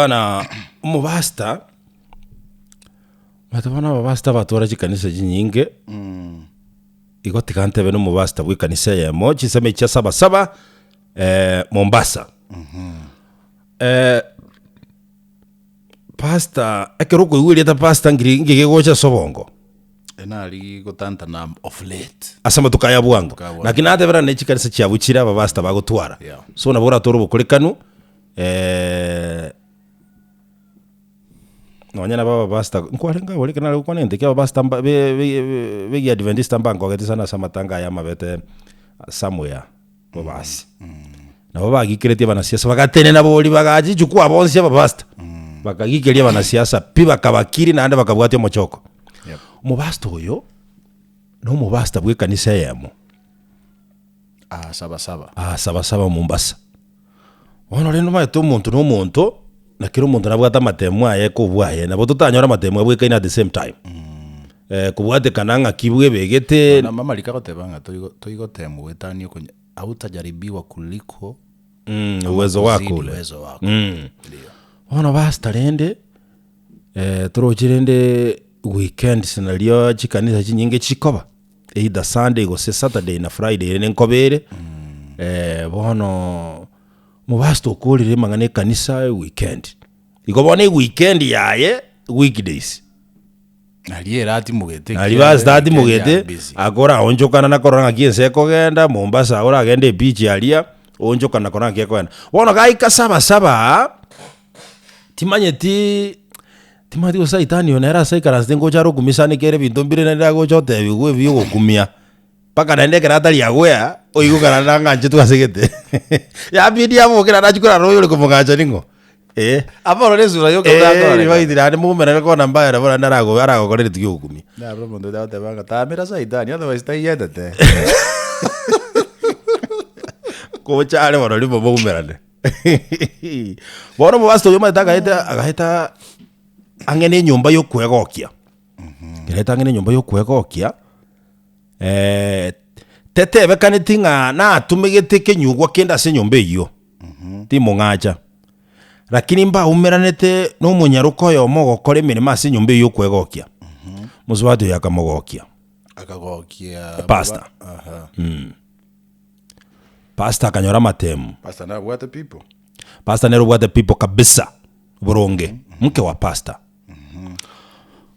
Bana omopastor, omanyete bono abapastor batwara chikanisa chinyinge, igo tiga ntebe na omopastor bwa ekanisa eyemo chinsemo echi chia sabasaba Mombasa. Pastor, ekero okoigwa erieta pastor ngiri nki gegocha ase obongo? Nari gotantana of late. Ase amatuko aya bwango. Amatuko aya bwango. Naki natebera ne chikanisa chiabo chire abapastor bagotwara. Yeah. So nabo oratore obokorekanu. Nonya nabo abapastor, nkwarenge abwo ekero nare gokwana egento ekia abapastor mba be- be- be egiadventista mbankogete sana ase amatanga aya amabete somewhere bobasi. Nabo bagikeretie abanasiasa bagatenena bori bagacha ejukwaa bonsi abapastor, bakagikeria abanasiasa pi bakabakiri naende bakabwatia omochoko. Yep. Omopastor oyo, na omopastor bwa ekanisa eyemo. Aa sabasaba. Aa sabasaba Mombasa. Bono rende omanyete omonto na omonto, na kera omonto nabwate amatemo aye kobua aye, nabo totanyore amatemo abwekaine at the same time. Kobwatekana ng'aki bwebegete. Bono amariko agoteba ng'a toigo toigotemwa goetania okonya hautajaribiwa kuliko Uwezo wako kuzidi ule. uwezo wako. Ndio. Bono pastor rende, toroche rende weekends nario chikanisa chinyinge chikoba. Either Sunday gose Saturday na Friday ere nenkoba ere, bono omopastor okorire amang'ana ekanisa eweekend. Igo bono eweekend yaye weekdays. Naria ere atimogete Naria ekiagera pastor weekend atimogete, are busy. akoraonchokana na korora ng'aki ense ekogenda, Mombasa oragende ebeach aria, oonchokana korora ng'aki ekogenda. Bono gaika saba saba, timanyeti. Timanyeti gose saitani oyo nere ase aikaransete ngocha are okumisaneka ere ebinto mbire naende agocha otebigwa ebi ogokumia, mpaka naende ekero atari aware, oigwe kara nang'anchetwe ase gete. Yabidi aboke naende achie korara oyore komong'ancha ning'o? Eh. Aborore esura yoka buna Eh, akororeka. ribaiti naende moumerane kona mbaya nabo naende arago aragokore rituko ogokumia. Nabwo omonto oria agoteba ng'a tamera saitani otherwise taiyetete. Gocha are bono rimo moumerane. Bono omopastor oyo omanyete agaeta agaeta ang'e na enyomba ya okwegokia, agaeta ang'e na enyomba ya okwegokia, tetebekaneti ng'a natumegete ekenyugwa kende ase enyomba eywo, timong'acha. Lakini mbaumeranete na omonyaroka oyomo ogokora emeremo ase enyomba eywo ya okwegokia, mosubati oyo akamogokia. Akagokia Pastor. Aha. Pastor akanyora amatemu. Pastor nabwate people. Pastor nere obwate people kabisa boronge mke wa pastor.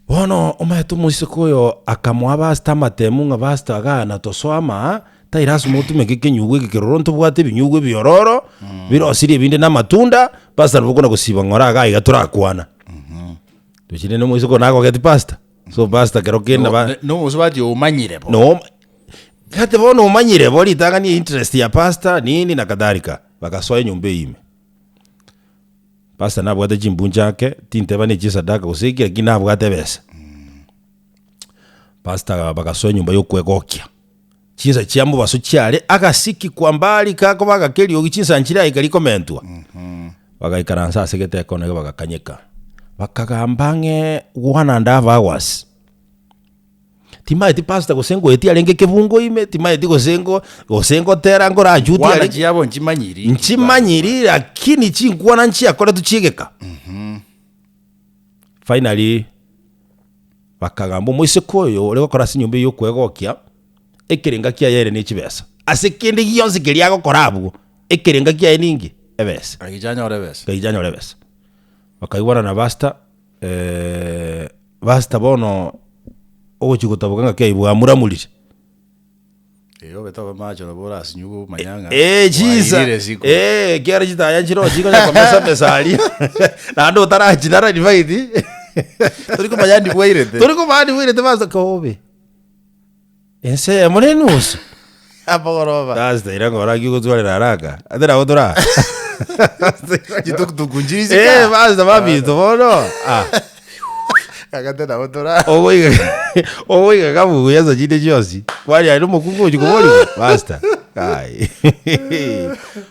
Bono omanyete omoiseke oyo akamoa pastor amatemu ng'a pastor igaa natosoa ama tai lasima otumeke ekenyugwa eke keroro ntobwate ebinyugwa ebiororo birosirie ebinde na amatunda pastor nabo okona gosiba ng'ora igaa iga torakwana. Tochire na omoiseke oyo nagogeti pastor so pastor kero kende ba No omosubati omanyire bo. no Gati bono omanyire bo ritang'ani interest ya pastor nini na kadhalika, bagasoa enyomba eyio ime. Pastor nabwate chimbuncha ake, tinteba ne chisadaka gose ki lakini nabwate ebesa. Pastor bagasoa enyomba ya okwegokia, chinsa chia mobaso chiare agasiki kwa mbali gakoba agaka eriogi chinsa nchiraika rikomentwa. Bagaikaransa ase gete ekona iga bagakanyeka, bakagamba ang'e one and half hours. Timaeti pastor gose ngoetia arenge ekebungo ime, timaeti gose ngo gose ngotera nkorachutie Nkwana are chiabo nchimanyiri. nchimanyiri lakini chinkwana nchiakoretwe chiegeka. Finally, bakagamba omoiseke oyo ore gokora ase enyomba eye ya okwegokia, ekerenga kiaye ere ne chibesa. Ase kende gionsi keria agokora abwo, ekerenga kiaye ninki? Ebesa. Agicha anyore ebesa. Agicha anyore ebesa. Bakaigwana na pastor. Pastor bono ogochia gotaboka ng'aki aye bwamuramurire. Eeh obe tobe macho nabo orasinywe omanya ng'a Eh, chinsa wairire siku. eh, ekiagera chitaya nchire chikonya komesa mesa aria naende otarachinara ribaiti Tori komanya ndi bwairete. tori komanya ndi bwairete pastor kobe ense eyemo na enusu Amagoroba. Pastor ira ng'ora naki ogotwarera haraka ate nabo tora Chitukutuku nchiri Eh, isiko. pastor baminto bono ah. Agate nabo tora. Ogoiga ogoiga kabuya ase chinde chionsi kwani aye nomokungu ogochia koborigwa pastor kai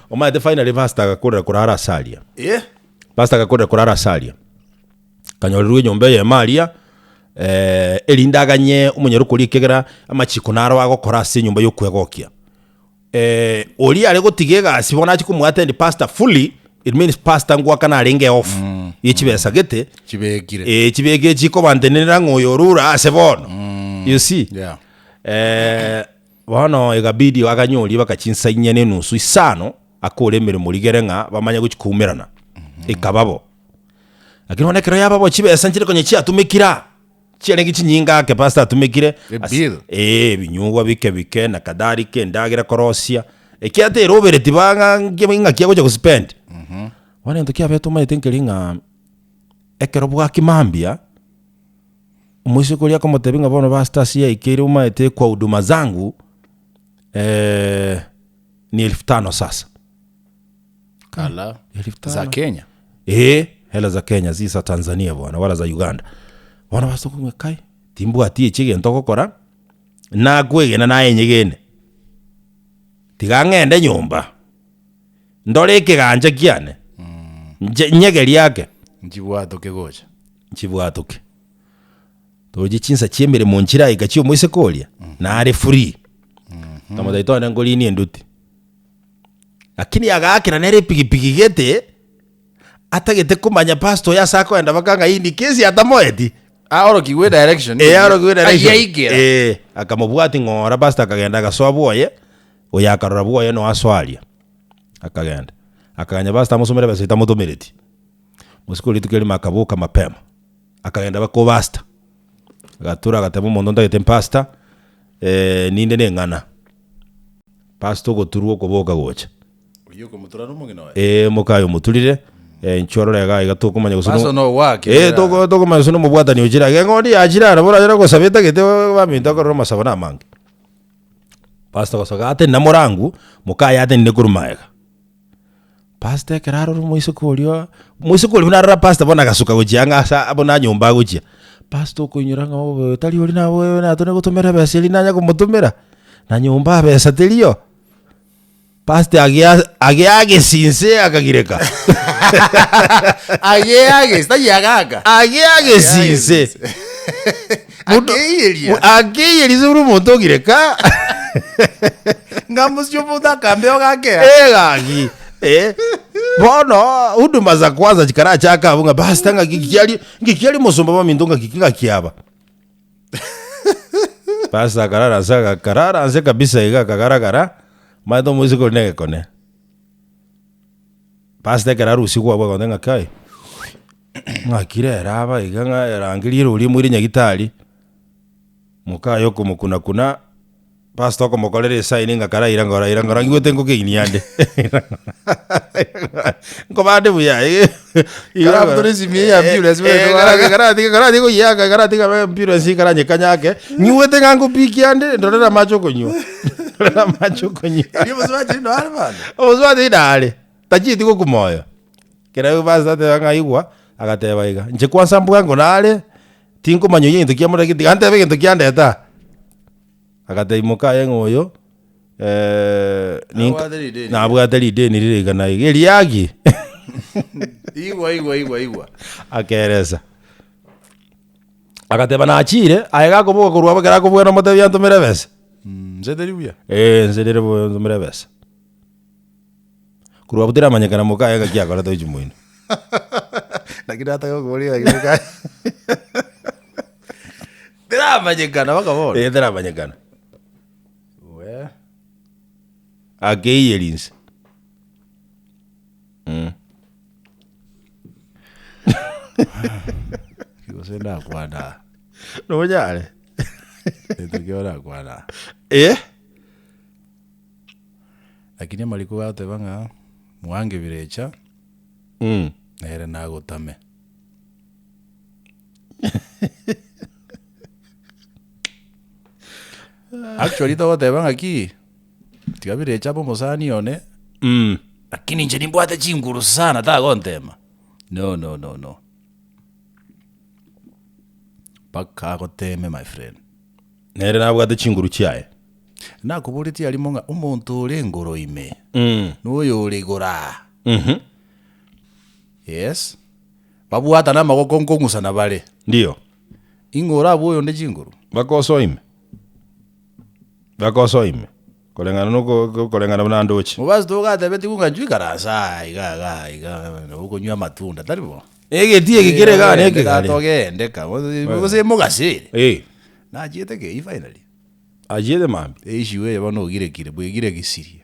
omanyete finally pastor agakorera korara ase aria Eh. pastor agakorera korara ase aria akanyorerwa enyomba eyemo aria erinde aganye omonyaroku oria ekiagera amachiko naro agokora ase enyomba ya okwegokia. Oria are gotiga egasi bono achie komoattend pastor fully. It means pastor ngwakana arenge off ye chibesa gete Chibekire. eh, chibekire chikobantenenera ng'a oyo orure ase bono. You see? Yeah. Eh, bono ekabidi akanyoria mpaka chinsa inye na enusu isano akore emeremo rigere ng'a bamanye gochi koumerana. Ekaba bo. Lakini bono ekero yaba bo chibesa nchire konya chiatumekire aa, chiarenge chinyinge ake pastor atumekire ase Ebill. eh, ebinyugwa bike bike na kadhalika, endagera korosia, ekiagera terobereti ba ng'a nki ng'aki agocha gospend. Bono egento kiabete omanyete nkeri ng'a ekero bwaki mambia, omoiseke oria akomotebia ng'a bono pastor ase yaikeire omanyete kwa huduma zangu ni elfu tano sasa. Ala. Elfu Za tano. Kenya. Ee, hela za Kenya si za Tanzania bwana wala za Uganda. Bono base okong'a kai, timbwati echi egento ogokora, nakwegena naye nyegene. Tiga ng'ende nyomba, ndore ekegancha kiane, nche nyegerie ake, Nchibwatoke gocha. nchibwatoke. Tochi chinsa chia emeremo nchiraika chia omoiseke oria, nare free. Nkamotebia togende nkorinie enduti. Lakini agaakera nere epigipigi gete, atagete komanya pastor oyo ase akoenda mpaka ng'a in case atamoeti. Aorokigwe direction. Eh, aorokigwe direction. Ayaikera. Eh, akamobwati ng'ora pastor akagenda agasoa bwoye, oyo akarora bwoye no asoa aria. Akagenda. Akaganya pastor amosomere ebesa etamotomereti. Mosike oria rituko erimo akaboka mapema, akagenda mpaka obastor. Agatura agateba omonto ntagete mpastor, ninde na eng'ana. Pastor ogoturwa okoboka gocha. Oyio okomotura nomong'ina oye. Ee mokaye omoturire, inchuo orore iga iga tokomanya gose Pastor no- nowake Ee, bera. toko tokomanya gose nomobwatani ochire iga eng'ondi yachire aro bono achare gosaba etagete baminto akorere amasabo na amange. Pastor gosoka atenena morangu, mokaye atenene korwa magega. Pastor ekero arora omoiseke oria, omoiseke oria buna arora pastor bono agasuka gochia ang'e ase buna nyomba agochia. Pastor okoinyora ng'a obe tari oria naboe natone gotomera ebesa eria nanya komotomera, na nyomba besa teriyo. Pastor agia agia agesinse akagireka. Agia agesi, tari agaka. Agia agesinse. Akeiyeria. Akeiyeria ase buna omonto ogireka. Ng'a mosio omonto akambeo ogakea. Eh gaki. Eh. Bono huduma za kwanza chikarachaka abwo ng'a pastor ng'aki kiari ng'aki kiari mosomba baminto ng'aki ki ng'aki aba. Pastor akarara nse agakarara nse kabisa iga akagaragara, omanyete omoiseke oria negekone. Pastor ekero arusigwe abwo agontebia ng'a kai, ng'aki rero aba iga ng'a erangeria erori emoire nyagitari, mokaye okomokuna kuna. Pastor okomokorera esaini ng'a karaira ngora ira ngora ngigwete ngokeinia ande. Nkobande buya Karabutore esimi eye ya ambulance Eh, bweka baraka. karatiga karatiga koyiaka karatiga be ambulance karanyekanya ake ngigwete ng'a ngopikia ande ndorere amache okonywa ndorere amache okonywa Erio omosubati nigo are bande. omosubati nare tachieti gokwa moyo kera pastor ateba ng'a igwa agateba iga inche kwanza mbwango nare tinkomanya oyio egento kiamoreta tiga ntebe egento kiandeta aa. Agatebia mokaye ng'a oyo ninka- Nabwate rideni. nabwate rideni rire iga na iga, eriaki Igwa igwa igwa igwa. Akeresa. Agateba nachire, aye gakoboka korwa abwo ekero akobwena omotebia antomere ebesa. Nse teri buya. Eh, nse rere buya antomere ebesa. Korwa abwo teramanyekana mokaye ng'aki akorete gochia moino. Naki nataka gokoboria ng'aki mokaye. Teramanyekana mpaka bono. Eh, teramanyekana. Wee. Akeiyeria inse. Mm. Gose ndakwana. Nonyare. Gento ki orakwana. Eh? Lakini amariko gateba ng'a mwange birecha Mm. nere nagotame. Actually togoteba ng'aki, tiga birecha abe omosani one, Mm. lakini inche nimbwate chinguru sana tagontema, no no no no. Mpaka agoteme my friend. Nere nabwate chinguru chiaye. Nakoboretie arimo ng'a omonto ore engoro ime, Mm. na oyore igoro aa. Mhm. Yes. Babwatane amagoko nkong'usana bare. Ndio. Ing'o orabue oyonde chinguru? Mpaka osoe ime. Mpaka osoe ime. Koreng'ana na oko koreng'ana buna ndoche. Mobasi togatebetigwe ng'a inchuo ikaransa aa iga iga iga nabo okonywa amatunda, tari bo? Egetii eke kere igaa na ekegare. Togende ka, gose mogasere. Eh. Nachiete kei finally. Achiete mambia. Eissue eye bono ogirekire, bwegiregisirie.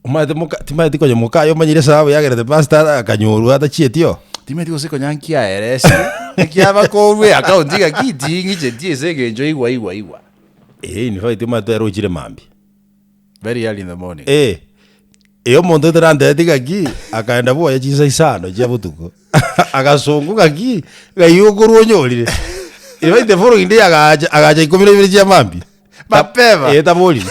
Omanyete moka timanyeti konya mokaye omanyire esababu yagerete pastor akanyorwa atachieti oo. Timanyeti gose konya nkiaeresire, ekiaba korwa eaccount ng'aki ting'icheti ase eng'encho igwa igwa igwa. Eh, in fact omanyete ere ochire mambia. Very early in the morning. Eh, eh omonto otarantebeti ng'aki, akaenda bwoye chinsa isano chia botuko, agasongo ng'aki, ng'ai okorwa onyorire. In fact the following day agacha, agacha ikomi na ibere chia mambia. Mapema. Eh, taboriri.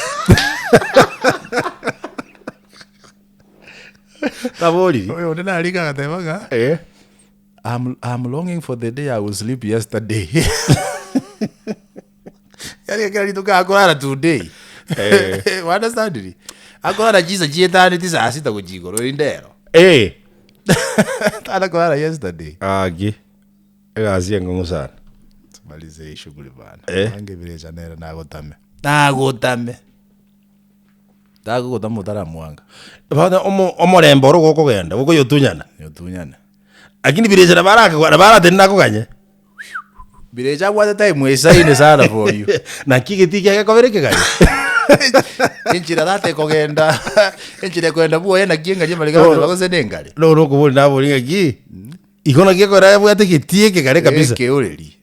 Taboriri. Oyo onde narika agateba ng'a Eh. I'm, I'm longing for the day I will sleep yesterday. Yaani ekero rituko akorara today. Eh. You understand it? Akorara chisa chietane saa sita gochia igoro erinde ero. Eh. Tana korara yesterday. Aki. Egasi enkong'u sana. Tumalize hii shughuli bana. Eh. Mange birecha nere nagotame. Nagotame. Tagogotama otaramwanga. Bono omo- omorembe oro gokogenda gokoyotunyana. Yotunyane. Lakini birecha nabo arakogwa nabo aratenene akoganye. Birecha abwate time esaine sana for you. Naki egetii kiaye gekobera ekegare. Enchera tata ekogenda enchera ekogenda bwoye naki engari emare gose gose nengare. Nono okobori nabori ng'aki, igo naki ekogera abwate egetii ekegare kabisa. Ekeoreri.